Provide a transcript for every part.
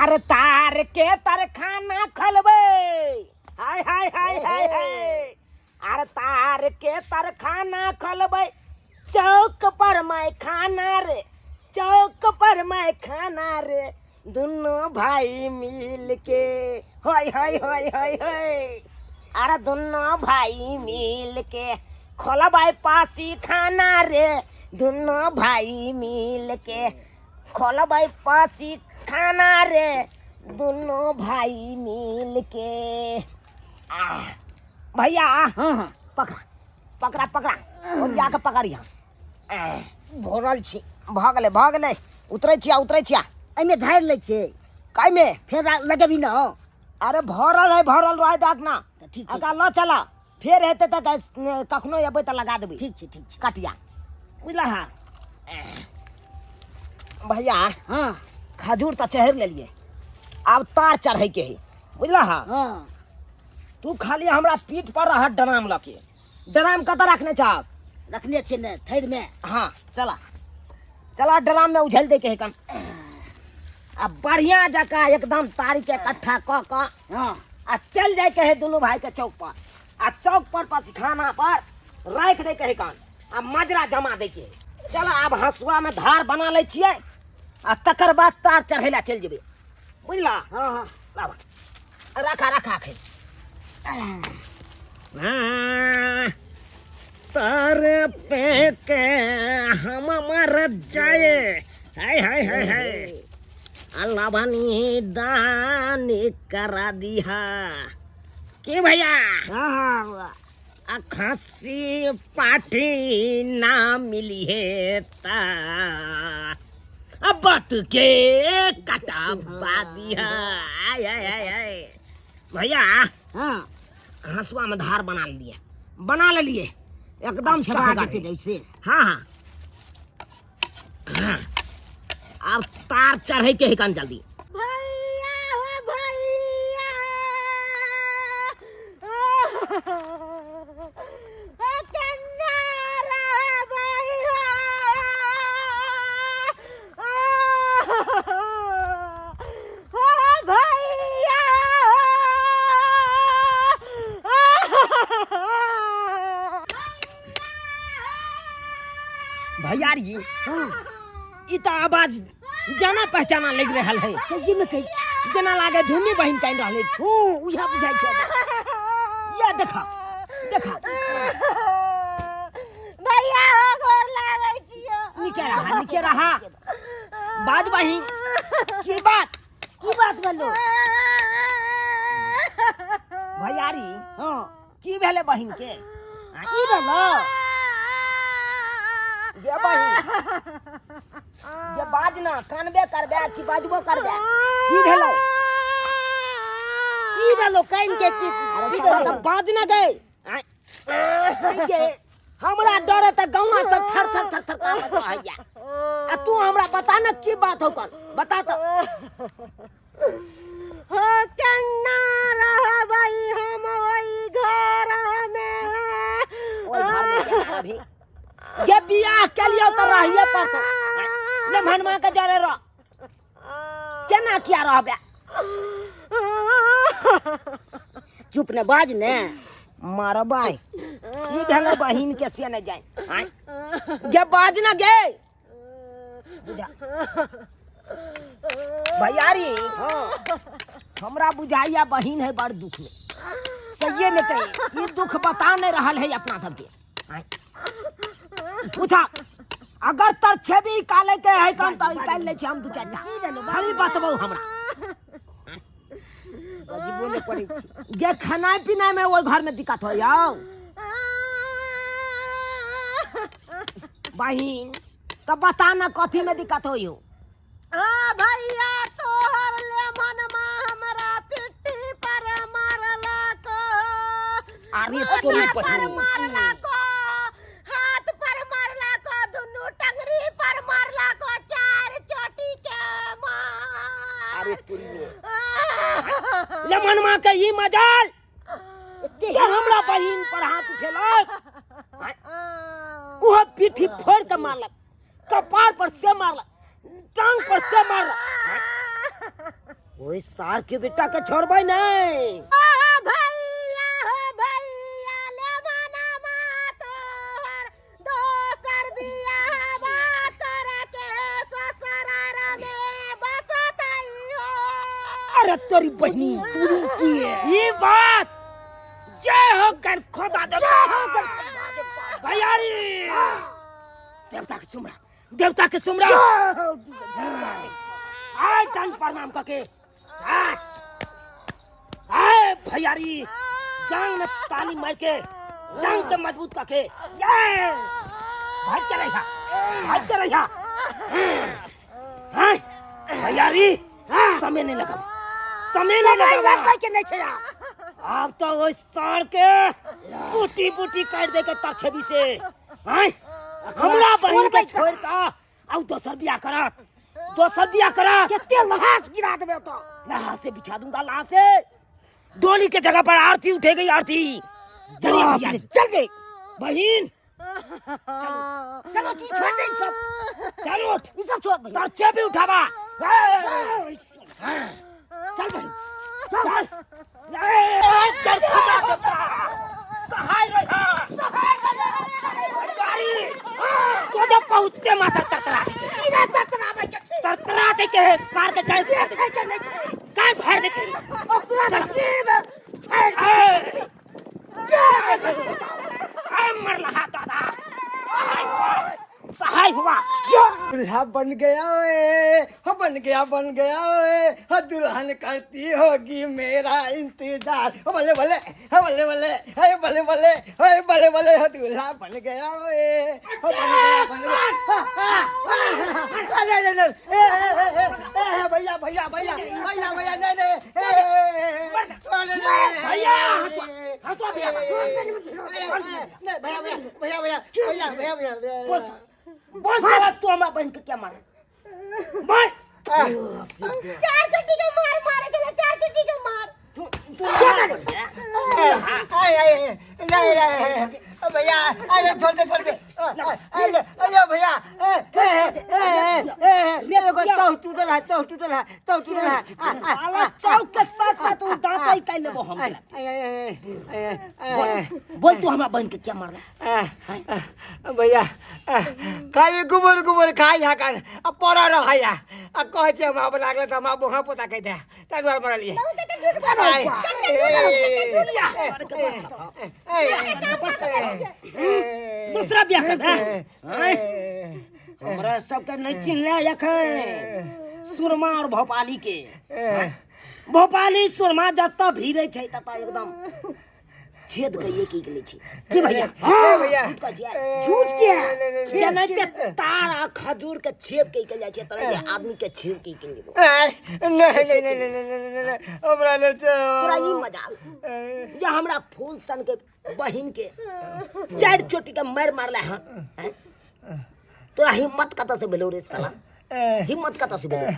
अरे तार के तर खाना खलबै हाय हाय हाय हाय हाय अरे तार के तर खाना खलबै चौक पर मैं खाना रे चौक पर मैं खाना रे दुनू भाई मिल के हाय हाय हाय हाय हाय अरे दुनू भाई मिल के खोलबै पासी खाना रे दुनू भाई मिल के खोलबै पासी खाना रे दुनू भाई मिल के आह, भैया हाँ हाँ पकड़ा पकड़ा पकड़ा और जाके पकड़िया भरल छी भऽ गेलै भऽ गेलै उतरै छिया उतरै छिया एहिमे धारि लै छियै काहिमे फेर लगेबही ने अरे भरल है भरल रहे दाग ना तऽ ठीक छै अका लऽ चला फेर हेतै तऽ कखनो एबै तऽ लगा देबै ठीक छै ठीक छै कटिया बुझला हा भैया हाँ खजूर तऽ चढ़ि लेलियै आब तार चढ़ैके है बुझला हा हाँ तू खाली हमरा पीठ पर रह ड्राम लऽ के ड्राम कतऽ रखने छह रखने छियै ने थैरमे हाँ चला चला ड्राम में उझल दे के है कम आ बढ़िया जकाँ एकदम तारी के इकट्ठा कऽ कऽ हाँ आ चल जाय के है दुनू भाई के चौक पर आ चौक पर पसिखाना पर राखि दे के है कान आ मजरा जमा दे के है। चल आब हंसुआ में धार बना लै छियै आ तकर बाद तार चढ़ै ला चलि जेबै बुझला हाँ हाँ लाबा रखा रखा खै तर पे के हम मर जाए हाय हाय हाय हाय अल्लाह बनी दान करा दिहा के भैया हाँ हाँ आ खांसी पाठी ना मिली है ता अब बात के कटा बादी है आय आय आय आय भैया हाँ हंसुआ में धार बना लिए बना ले लिए एकदम छबा चहगर जेतै है। ने ऐसे हाँ हाँ हाँ। अब तार चढ़े के है कन जल्दी भैया हो भैया ओ केन्ना रहबै हो हो भैया भैयारी ई तऽ आवाज जाना पहचाना लग रहल है सही में कहै छी जेना लागे झुन्नी बहिन कानि रहल है हूँ उएह बुझाइ छौ या देखा देखा भैया हो गोर लागै छियौ निके रहा निके रहा बाज बहिन की बात की बात भेलो भैयारी हाँ की भेलै बहिन के की भेलो गे बहिन गे बाज ना कानबे करबे कि बाजबो करबे की भेलो की भेलो कान के की अरे की साला भेलो तऽ बाज ना गए आँय, गे हमरा डर है तऽ गौआ सब थर थर थर थर कांपत रहैया आ तू हमरा बता ना की बात हो कल बता तो हो केना रहबै हम ओहि घर में ओइ घर में केना रहबही गे बियाह के लिए तऽ रहिए पड़तो ने भनमा के जरे रह केना किया रहबे चुप ने बाज ने मारबै ई भेलै बहिन के से नहि जाय आँय गे बाज ना गे बुझा भैयारी हमरा बुझाइया बहिन है बड़ दुख में सहिए में कही ई दुख बता नहीं रहल है अपना सबके आँय। पूछा अगर तर छेबी काले के है कम तो निकाल ले छी हम दू चारिटा खाली बतबौ हमरा बजबो नहि करै छी गे खाना पीना में ओहि घर में दिक्कत हो जाओ बहिन तो बता ना कथी में दिक्कत हो यो आ भैया तोहर ले मनमा हमरा पिट्ठी पर मारला को अरे माथा तोरी पर बहिन। मारला को हाथ पर मारला को दुनू टंगरी पर मारला को चार चोटी के मार अरे तोरी में ले मनमा के ई मजाल जे हमरा बहिन पर हाथ उठेलक उहो पीठी फोड़ के मारलक कपार पर से मारलक टांग पर से मारलक ओहि सार के बेटा के छोड़बै नहीं। ओ भैया हो भैया, ले माना मा तोहर दोसर बियाह करे के ससुरार में बसतई हो। अरे तोरी बहनी तोरी की ये बात। जय हो गण खोदा दे, जय हो गण भैयारी। देवता के सुमरा, देवता के सुमरा। आय डंड प्रणाम करके आय आय भैयारी, जांग में ताली मार के जांग के मजबूत करके ये भाग के रहिया, भाग के रहिया। हाँ भैयारी, समय नहीं लगा, समय नहीं लगा। लगबै के नहीं छै आब। आब तो ओहि साँढ़ के बूटी बूटी काटि दे के तरछेबी से। आँय, हमरा बहिन के छोड़ के आउ दोसर बियाह करत, दोसर बियाह करत। कते लहास गिरा देबै ओतऽ। लहास से बिछा दूंगा, लहास से। डोली के जगह पर आरती उठेगी, आरती। चलिए बाप भैया, रे, चल गई बहिन। चलो, तू छोड़ दे ई सब। चल उठ, ई सब छोड़ भैया। तरछे भी उठावा। चल बहिन, चल। ए, चल खुदा देवता सहाय रहा, गाड़ी तो जब पहुंचते माता तरतरा दे के। सीधा तरतराबै के छै। तरतरा दे के है, सार के गाय देखै के नहि छै। गाय भर दे के। ओकरा देह मे फाड़ि दे। ए, मर रहा दादा, सहाय हुआ, सहाय हुआ। दूल्हा बन गया ओए, हो बन गया, बन गया ओए, हो दुल्हन करती होगी मेरा इंतजार। हो बल्ले बल्ले, हो बल्ले बल्ले, हे बल्ले बल्ले, हे बल्ले बल्ले, हो दूल्हा बन गया ओए, हो बन गया, बन गया। हा, हा, हा, हा, नहीं, नहीं, नहीं, ए, ए, ए, ए, ए, भैया, भैया, भैया, भैया, भैया, नहीं, नहीं, ए, ए, ए, ए, नहीं, नहीं, भैया, ए, हंसुआ, भैया, नहीं, भैया, भैया, भैया, भैया, भैया, भैया, भैया, भैया। बोल, बोल साला, तू हमरा बहन के क्या मारे? बोल। चार चुट्टी के मार मारे के, चार चुट्टी के मार। तू तू क्या मारे? आय आय, नहीं नहीं भैया, अरे छोड़ दे, छोड़ दे। अरे अरे भैया, ए ए ए ए, एगो चौ टूटल है, चौ टूटल है, चौ टूटल है। साला चौक के साथ साथ उ दांत ही काट लेबो हम। बोल, बोल, तू हमरा बहन के क्या मारला? भैया, खाली गुबर गुबर खाइ है कान आ पड़ रह है आ कहै छै हमरा लागल तऽ हमरा बोहा पोता कहि दे, ताहि दुआरे मरलियै। बहुत कते झूठ बोलै, कते झूठ बोलै, कते झूठ बोलै। दूसरा बियाह कर हमरा सबके नहीं चिन्हले एखन सुरमा और भोपाली के। भोपाली सुरमा जतऽ भीड़े छै ततऽ एकदम छेद के एक एक लै छै की भैया? भैया। झूठ कहै छियै? झूठ किया? जेनाहिते तार आ खजूर के छेद के के जाइ छै, तेनाहिते आदमी के छेद के के लेबो। नहीं नहीं नहीं नहीं नहीं नहीं, हमरा नहि छै। तोरा ई मजाल जे हमरा फूल सन के बहिन के चारि चोटी के मारि मारले हन? हैं? तोरा हिम्मत कतऽ से भेलौ रे साला? हिम्मत कतऽ से भेलौ?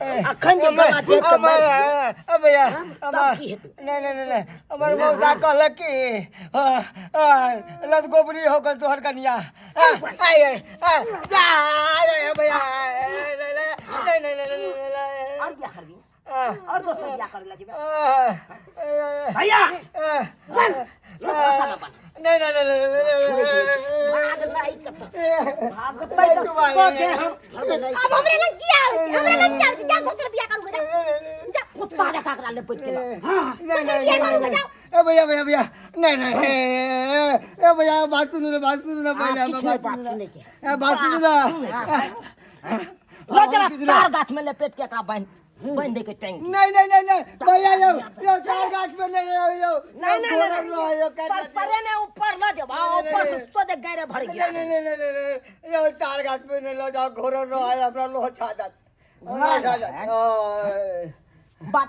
अखन जे गला छेद के मारि दियौ, भैया, तब की हेतै? नहीं नहीं नहीं नहीं, हमर मौसा कहलक कि लत गोबरी हो गेल तोहर कनिया। आय आय जा रे भैया, नहीं नहीं नहीं नहीं। और बियाह करबी? और दोसर बियाह करे ला जेबै भैया? बन लोग भाषा में बन। नहीं नहीं नहीं नहीं, भाग नहीं कतऽ भागतै तऽ सोचे हम अब हमरे लग किया आबै छै? हमरा लग किया आबै छै? जा दोसर बियाह करू, जा जा। कुत्ता जकाँ एकरा लपेट के लऽ। नहीं नहीं नहीं, ए भैया, भैया, भैया, नहीं नहीं, ए भैया, बात सुनू ना, बात सुनू ना पहले। आब किछु नहि बात सुनै के। ए बात सुनू ना। लऽ चला तार गाछ में लपेट के एकरा बान्हि बान्हि दे के टांगि। नहीं नहीं नहीं नहीं भैया, यो यो चार गाछ पे नहीं, यो यो। नहीं नहीं नहीं, नहीं यो काट परे ने ऊपर लऽ जेबा, ऊपर से सोझे गैरे भर गिरा। नहीं नहीं नहीं नहीं, यो तार गाछ पे नहीं लो जाओ, घोरल रहो है, हमरा लोह छा दत, हमरा छा दत। बात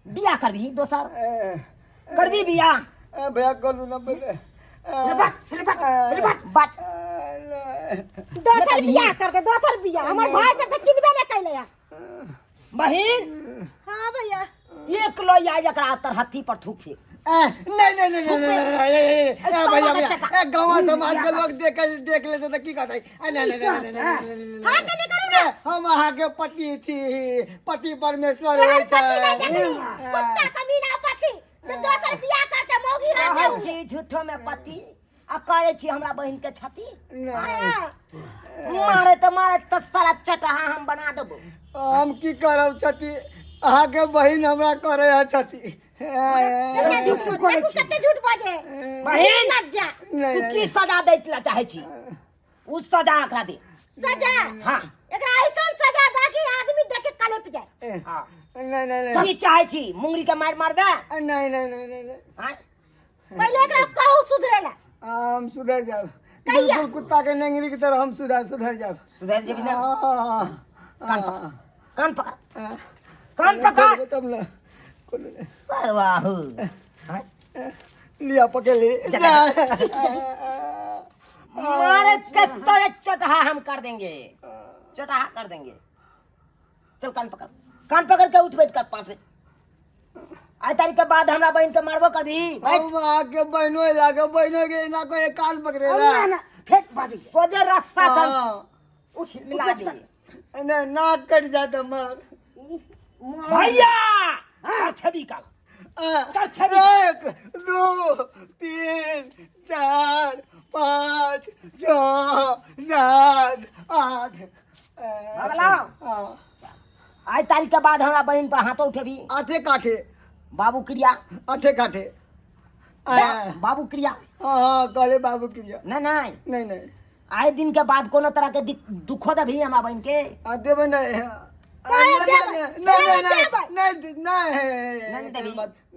बियाह करबी दोसर? करबी बियाह? ए भैया, करू ना पहले। बात दोसर बियाह कर दे, दोसर बियाह। हमर भाई सबके चिन्हबे नहि कैले या। बहिन। हाँ भैया। एक लो या एकरा तरहत्थी पर थूक फेंक। नहीं नहीं नहीं नहीं नहीं नहीं, ए, ए, ए, भैया भैया, ए, गाँव समाज के लोग देख देख लेते तो की कहते? ए, नहीं नहीं नहीं नहीं नहीं, नहीं, नहीं, हाँ, तो नहीं करू ना। नहीं, हम अहाँ के पति छी, पति परमेश्वर तोहर होइ पति नहीं छै। देखली, कुत्ता कमीना पति तो दोसर बियाह करते मौगी रहते रहै उ। छी झूठो में पति आ करे छी हमरा बहिन के छाती। नहीं। हाँ। मारे तो मारे तो सारा चटहा हम बना देबो। हम की करब छति, अहाँके बहिन हमरा करे है छति। कते झूठ तू करै देखू छी। कते झूठ बजे। बहिन लज्जा। नहीं, तू की नहीं। सजा दै ला चाहै छी? उ सजा एकरा दे। सजा? हाँ। एकरा ऐसन सजा दा कि आदमी देख के कलप जाए। हाँ। नहीं नहीं नहीं। की चाहै छी? मुंगरी के मार मारबे? नहीं नहीं नहीं नहीं नहीं। हाँ? पहले एकरा कहू सुधरेला। हम सुधर जाब। कहिया? बिल्कुल कुत्ता के नेंगरी की तरह हम सुधर सुधर जाब। सुधर जेबी ना? हाँ, कान हाँ, पकड़, कान पकड़, हाँ। कान पकड़। तब ना कोनो नहीं। सरवाहू। हाँ? लिया पकड़ ले। जा, मारे के सारे चटहा हम कर देंगे, चटहा कर देंगे। चल कान पकड़, कान पकड़ के उठ बैठ कर 5 मिनट। आइ तारीख के बाद हमरा बहिन के मारबो करबी? बैठ। हम आके बहनो लागे, बहनो के ना कोई कान पकड़े ना ना फेंक बाजी। सोझे रस्सा सन हाँ। उठ मिला उठ दे। कर। नहीं, नाक कट जाता मार। भैया कर छवि का कर छवि। 1 2 3 4 5 6 7 8। भगला। हाँ। आइ तारीख के बाद हमरा बहिन पर हाथों उठेबी? आठे काठे। बाबू क्रिया। आठे काठे। बाबू क्रिया। हाँ हाँ कहले बाबू क्रिया। नहीं नहीं नहीं नहीं। आए दिन के बाद कोनो तरह के दुखो देबी हमरा बहिन के? आ, देबै नहीं। काहे नहीं, देबै? नहीं, काहे नहीं, नहीं, देबै? नहीं, नहीं, नहीं देबी।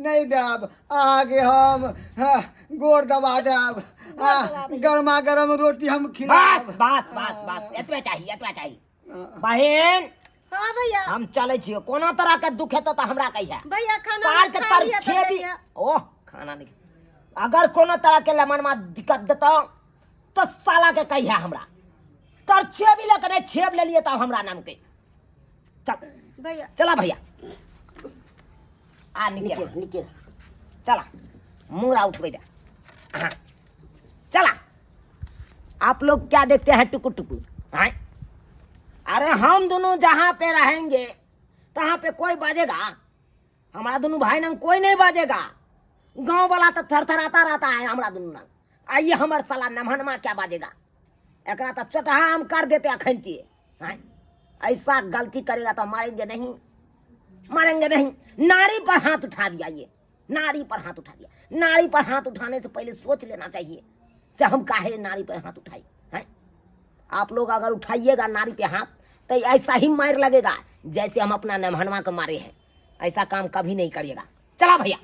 नहीं देब। आगे हम, हाँ, गोड़ दबा देब। हाँ, गरमा गरम रोटी हम बस खिलाब। बस बस बस, एतबे चाहिए, एतबे चाहिए। बहिन। हाँ भैया। हम चलै छियो, कोनो तरह के दुख हेतौ तऽ हमरा कहिया। भैया खाना साल के खा तर लिअ तऽ छेबी। कहिया। ओह खाना नहीं, अगर कोनो तरह के लमनमा दिक्कत देतौ तऽ साला के कहिया हमरा। तर छेबी लऽ के नहि छेब लेलियै तब हमरा नाम के। चल भैया। चला भैया, आ निकल निकल निकल। चला मुंगरा उठबै दे। हाँ चला। आप लोग क्या देखते हैं टुकु टुकु? हाँ अरे हम दोनों जहाँ पे रहेंगे तहाँ पे कोई बाजेगा? हमारा दोनों भाई नंग कोई नहीं बाजेगा। गांव वाला तो थरथराता रहता है हमारा दोनों नंग। आइए हमार साला नमहनमा क्या बाजेगा? एकरा तो चटहा हम कर देते अखनती। हाँ ऐसा गलती करेगा तो मारेंगे नहीं, मारेंगे नहीं। नारी पर हाथ उठा दिया, ये नारी पर हाथ उठा दिया। नारी पर हाथ उठाने से पहले सोच लेना चाहिए से हम काहे नारी पर हाथ उठाए हैं। आप लोग अगर उठाइएगा नारी पे हाथ तो ऐसा ही मार लगेगा जैसे हम अपना नमहनवा को मारे हैं। ऐसा काम कभी नहीं करिएगा। चला भैया।